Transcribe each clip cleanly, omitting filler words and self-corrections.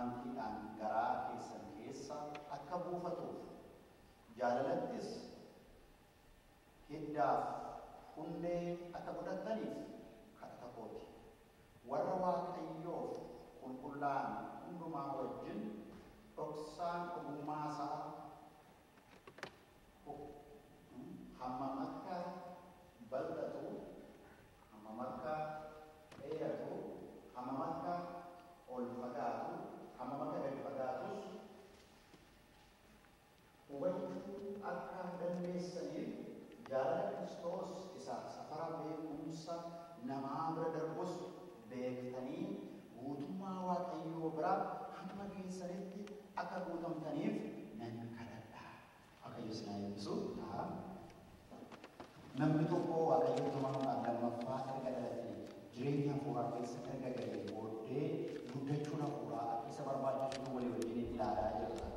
Amantiidhaan garaa keessan keessa akka buufatuuf jaalalattis hiddaaf hundee akka godhataniif kadhata kooti. Warra Waaqayyoof qulqullaa'an hundumaa wajjin dhoksaan ogummaa isaa hammam akka bal'atu, hammam akka dheeratu, hammam akka ol fagaatu, hammam akka gadi fagaatus hubachuu akka dandeessaniif jaalala Kiristoos isa safara beekumsa namaa bira darbus beektanii guutummaa Waaqayyoo bira hamma geessanitti akka guutamtaniif nan kadhadha. Waaqayyo isin haa eebbisu. Namni tokko Waaqayyo amanuudhaan lammaffaa erga dhalatee jireenya hafuuraa keessa erga galee booddee guddachuun hafuuraa akka isa barbaachisu walii wajjin ilaalaa jirra.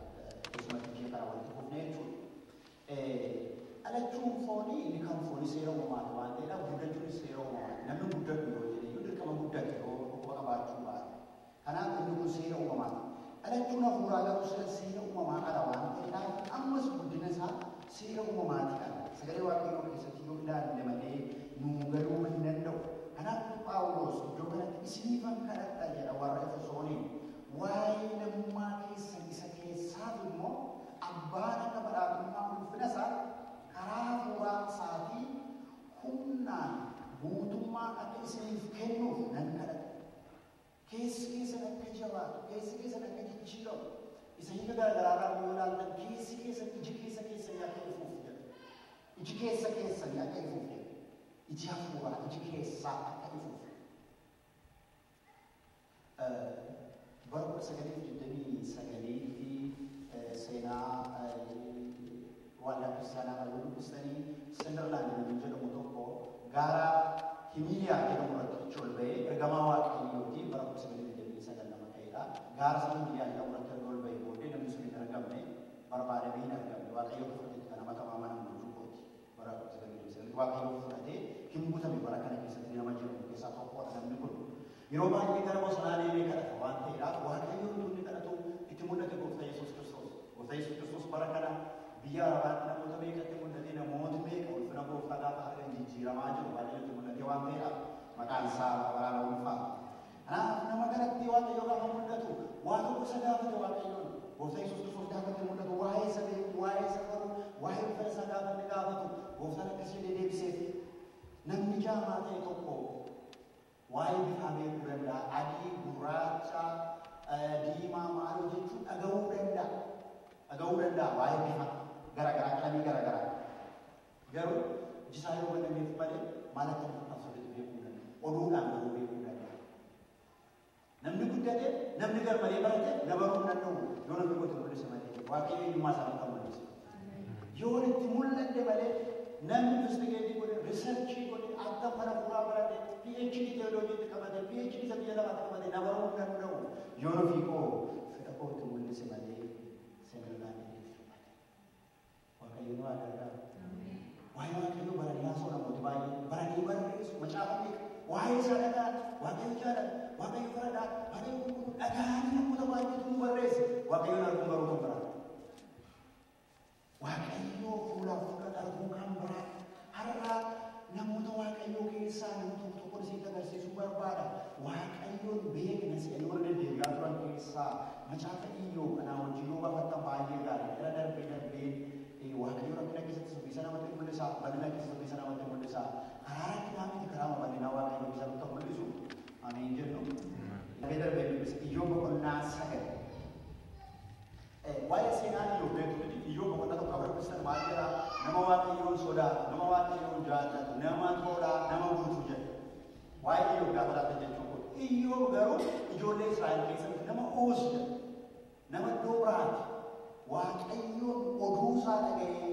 Keessumatti ishee kana walitti fufnee jechuudha. Dhalachuun foonii inni kan foonii seera uumamaati waan ta'eedhaaf guddachuun seera uumamaati. Namni guddatu yoo jedhe iyyuu dirqama guddate yoo dhukkuba qabaachuu baate. Kanaaf inni kun seera uumamaati. Dhalachuun hafuuraa garuu seera uumamaa ala waan ta'eedhaaf ammas guddina isaa seera uumamaati ala. Sagalee Waaqayyoo keessatti yoo ilaalle malee nuu galuu hin danda'u. Kanaaf Phaawulos iddoo kanatti isiniifan kadhadha jedha warra Efesooniin. Waa'ee namummaa keessan isa keessaaf immoo abbaan akka badhaadhummaa ulfina isaa karaa hafuuraa isaatii humnaan guutummaa akka isiniif kennuuf nan kadhadha. Keessi keessan akka jabaatu, keessi keessan akka jijjiiramu, isa hiika garaagaraarraa yoo ilaaltan keessi keessan iji keessa keessanii akka ifuuf jedha. Iji keessa keessanii akka ifuuf jedha. Iji hafuuraa, iji keessaa akka ifuuf. Bara 1929tti seenaa waldaa kiristaanaa kan dubbistanii Sunderland namni jedhamu tokko gaara Himiiliyaa jedhamu irratti achi ol ba'ee ergamaa Waaqayyooti bara 1929 nama ta'edha. Gaara Himiiliyaa jedhamu irratti erga ol ba'ee booddee namni sun hin argamne, barbaadamee hin argamne. Waaqayyo fudhatetti kan nama tamaaman jechuu bara 1929 Waaqayyo fudhatee hin butame bara kana keessatti nama jedhamu keessaa tokkodha namni kun. Yeroo baay'ee gara bosonaa deemee kadhata waan ta'eedhaaf Waaqayyo inni kadhatu itti mul'ate Gooftaa Yesuus Kiristoos. Gooftaa Yesuus Kiristoos bara kana biyya Arabaatti namoota meeqatti mul'ate, namoota meeqa ulfina Gooftaa gaafa argan jijjiiramaa jiru Waaqayyo itti mul'ate waan ta'eedhaaf maqaan isaa waraana ulfaata. Kanaaf nama kanatti Waaqayyo gaafa mul'atu waa tokko isa gaafate Waaqayyoon. Gooftaa Yesuus Kiristoos gaafa itti mul'atu waa'ee isa beeku, waa'ee isa baru, waa'ee ulfina isaa gaafa inni gaafatu Gooftaan akkas jedhee deebiseef. Namni jaamaa ta'e tokko waa'ee bifaa beekuu danda'a. Adii, gurraacha, diimaa maaloo jechuun dhaga'uu danda'a. Dhaga'uu danda'a waa'ee bifa garaagaraa, qalamii garaagaraa. Garuu iji isaa yoo banameef malee maal akka inni fakkaatu sirriitti beekuu danda'a. Oduudhaan garuu beekuu danda'a. Namni guddate, namni garmalee barate na baruu hin danda'u. Yoo namni gote mul'ise malee Waaqayyo eenyummaa isaa nutti mul'ise. Yoo itti mul'anne malee namni investigate godhe, research godhe, akka mana fuuraa barate, PhD teolojiitti qabate, PhD isa biyya lafaatti qabate na baruu hin danda'u. Yoo ofii koo fedha koo itti mul'ise malee Sunderland dubbate. Waaqayyo nu haa gargaaru. Waa'ee Waaqayyo baranii haasa'u namooti baay'ee baranii barreessu macaafa meeqa waa'ee isaa dhagaa Waaqayyo jaalala, Waaqayyo faradaa, Waaqayyo qulqulluu dhagaanii namoota baay'eetu nu barreesse. Waaqayyoon arguun garuu kan biraati. Waaqayyo fuulaaf fuula arguun kan biraati. Har'a namoota Waaqayyoo keessaa nama tokko tokko isinitti agarsiisuu barbaada. Waaqayyoon beekna se'anii warra deddeebi'aa turan keessaa macaafa Iyyoob kanaa wajjin yoo baafattan baay'ee gaarii. Irra darbee darbee Waaqayyo rakkina keessatti soffisa namatti mul'isa, bal'ina keessatti soffisa namatti mul'isa. Karaa rakkinaa miti, karaa bal'inaa Waaqayyo isa nutti mul'isu. Ameen jennu. Darbee darbee dubbisa Iyyoob boqonnaa 9. Waa'ee seenaa Iyyoob beektu miti. Iyyoob boqonnaa 1 afur dubbistan maal jedhaa? Nama Waaqayyoon sodaatu, nama Waaqayyoon jaallatu, nama tolaa, nama guutuu jedha. Waa'ee Iyyoob gaafa laatan jechuun kun. Iyyoob garuu ijoollee Israa'el keessatti nama Uus jedha. Nama iddoo biraati. Waaqayyoon oduu isaa dhaga'ee,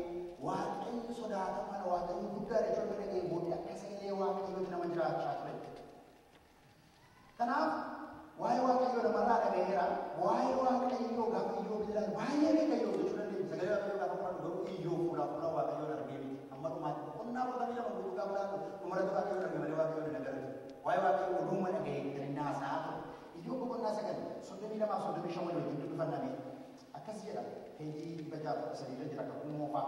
Waaqayyo sodaatamaadha, Waaqayyo guddaadha jechuun dhaga'ee booddee akka sagalee Waaqayyootti nama jiraachaa ture. Kanaaf waa'ee Waaqayyoo namarraa dhaga'eera. Waa'ee Waaqayyoo gaafa Iyyoob ilaalu baay'ee beeka Iyyoob jechuu dandeenya. Sagalee Waaqayyoo gaafa fudhannu garuu Iyyoob fuulaa fuula Waaqayyoon argee miti. Amma dhumaatti boqonnaa 42 guutuu gaafa ilaallu dhumarratti Waaqayyoon arge malee Waaqayyoon hin agarre. Waa'ee Waaqayyoo oduuma dhaga'ee kan inni haasa'aa ture. Iyyoob boqonnaa 9 32 35 wal wajjin dubbifanname. Akkas jedha peejii 613 jira kakuu moofaa.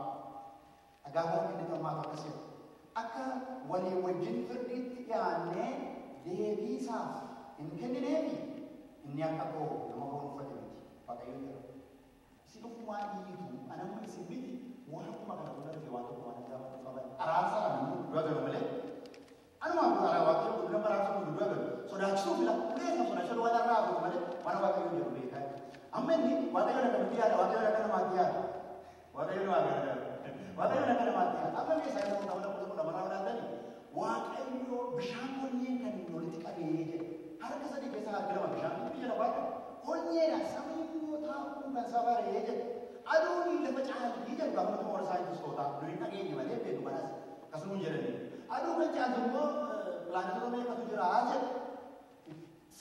Dhagaa inni falmaatu akkas jedha. Akka walii wajjin firdiitti dhiyaannee deebiisaaf hin kennineefi inni akka koo nama foon uffate miti. Waaqayyo jedha. Isin ofumaa iyyitu anamma isin miti waaquma kana hunda arge waan tokko waan gaafatu qaban. Araarsaa namni dura galu malee. Anuma araara waaqayyo kun nama araarsa kun dura galu. Sodaachisuu fila. Ulee sodaachisuu waan irraa hafu malee waan waaqayyo jedhu beekaa. Amma inni waaqayyo akka nuti yaada waaqayyo akka namaatti yaada. Waaqayyo nu gargaara. Waaqayyo akka namaatti yaada. Amma meeshaa isa tokko nama tokko nama raawwatanii waaqayyo bishaan konyeen kan inni walitti qabee jedhe. Harka sadii keessaa harka lama bishaan biyya lafaa qabu. Konyeedha samii immoo taa'uu kan safaree jedhe. Aduun lafa caaltii jedhu gaafa nuti warra saayintistootaa nu hin dhageenye malee beeku kanas akkasuma jedhanii. Aduu kan caaltu immoo pilaanetoota meeqatu jira jedhe.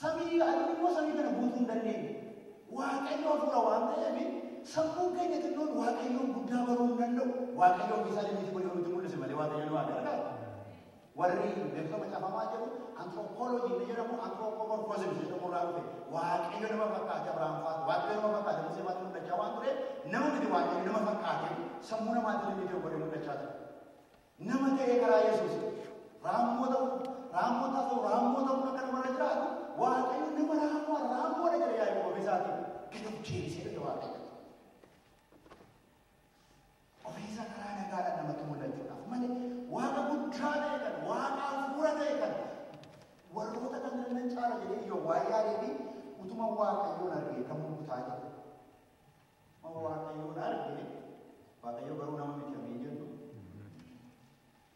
Samii aduun immoo samii kana guutuu hin dandeenye. Waaqayyo hafuura waan ta'eef sammuun keenya xinnoon waaqayyoon guddaa baruu hin danda'u. Waaqayyo ofiisaa limitii godhee nutti mul'ise malee waaqayyo nu gargaara. Warri beektota macaafamaa jedhu anthropology inni jedhamu anthropomorphism jedhamu irraa dhufe. Waaqayyo nama fakkaate Abrahaam faatu, waaqayyo nama fakkaate Musee faatu mul'achaa waan tureef nama miti waaqayyo nama fakkaate sammuu namaatti limitii godhee mul'achaa ture. Nama ta'ee karaa Yesuus raammoo ta'u, raammoo ta'u, raammoo ta'u akka namarra jiraatu waaqayyo nama raammoo raammoodha jedhe yaa'ii ofiisaatiin gad of deebisee dhufe waaqayyo. Ofiisa karaa nagaadhaan namatti mul'achuudhaaf malee waaqa guddaa ta'e kan waaqa hafuura ta'e kan warroota kan nan caala jedhee iyyoo waa yaadee fi utuma waaqayyoon argee kan mul'ataa jedhe. Utuma waaqayyoon argee waaqayyo garuu nama miti ameen jennu.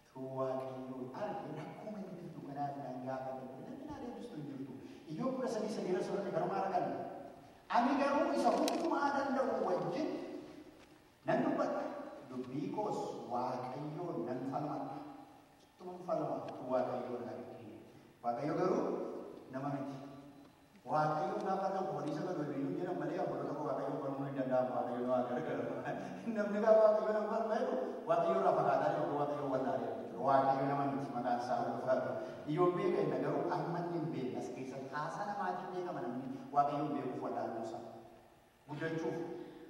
Utuu waaqayyoon argee rakkoo inni fiddu kanaaf nan gaafadha. Namni naa deebistu hin jirtu. Iyyoo 13:3 irra soorate garuma arganna. Ani garuu isa hundumaa danda'u wajjin nan dubbadha. Dubbii koos waaqayyoon nan falmadha. Utuma falma utuu waaqayyoon argee. Waaqayyo garuu nama miti. Waaqayyo gaafa nama horiisa galu iyyuu jedhan malee obboloota koo waaqayyo falmuu hin danda'amu. Waaqayyo nu haa gargaaru. Namni gaafa waaqayyo nama falma jedhu waaqayyo irraa fagaataa jiru waaqayyo wallaalee jechuudha. Waaqayyo nama miti maqaan isaa ulfaatu. Iyyoo beeka inni garuu amma inni hin beekne as keessatti haasaa namaatiin beekama namni waaqayyoon beekuuf wallaaluunsaa. Guddachuuf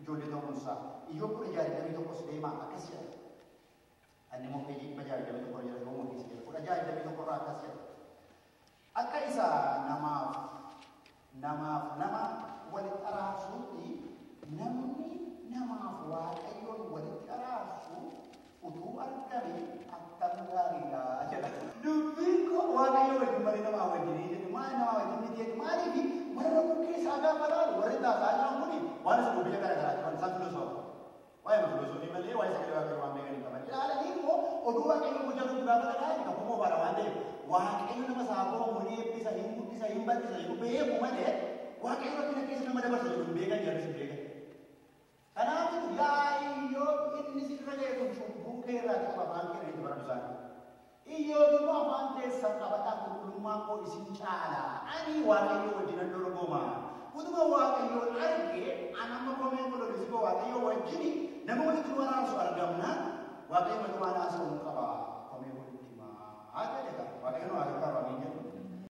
ijoollee ta'uunsaa. Iyyoo 16:21 deemaa akkas jedha. Ani immoo peejii 621 jira yommuu keessa jira. 16:21 irraa akkas jedha. Akka isa namaaf nama walitti araarsuutti namni namaaf waaqayyoon walitti araarsu utuu argame akkam gaariidha jedha. Dubbiin koo waaqayyo wajjin malee namaa wajjin jedhu maal namaa wajjin miti jedhu maaliif warra bukkee isaa gaafa laalu warri taasaa jiran kuni waan isa biyya gara garaati waan isaan filosoofii. Waa'ee filosoofii malee waa'ee sagalee waaqayyoo waan beekan hin qaban. Ilaalanii immoo oduu waaqayyo hojjetu gaafa dhaga'an kakuu moofaadha waan ta'eef waaqayyo nama saafoo ni eebbisa, hin guddisa, hin bal'isa jedhu beeku malee waaqayyo rakkina keessa nama dabarsa jedhu hin beekan jarris hin beekan. Kanaaf yaa Iyyoo inni sirra ga'e kun cubbuu kee irraa qaba afaan kee itti baratu isaanii. Iyyoo immoo afaan keessan qabadhaa qulqullummaan koo isin caala. Ani waaqayyo wajjinan dorgoma. Utuma waaqayyoon arge an amma komeen godhu koo waaqayyo wajjini nama walitti nu araarsu argamna waaqayyo walitti waan haasa'u qaba komee walitti himaa jedhe. Waaqayyo nu haa gargaaru.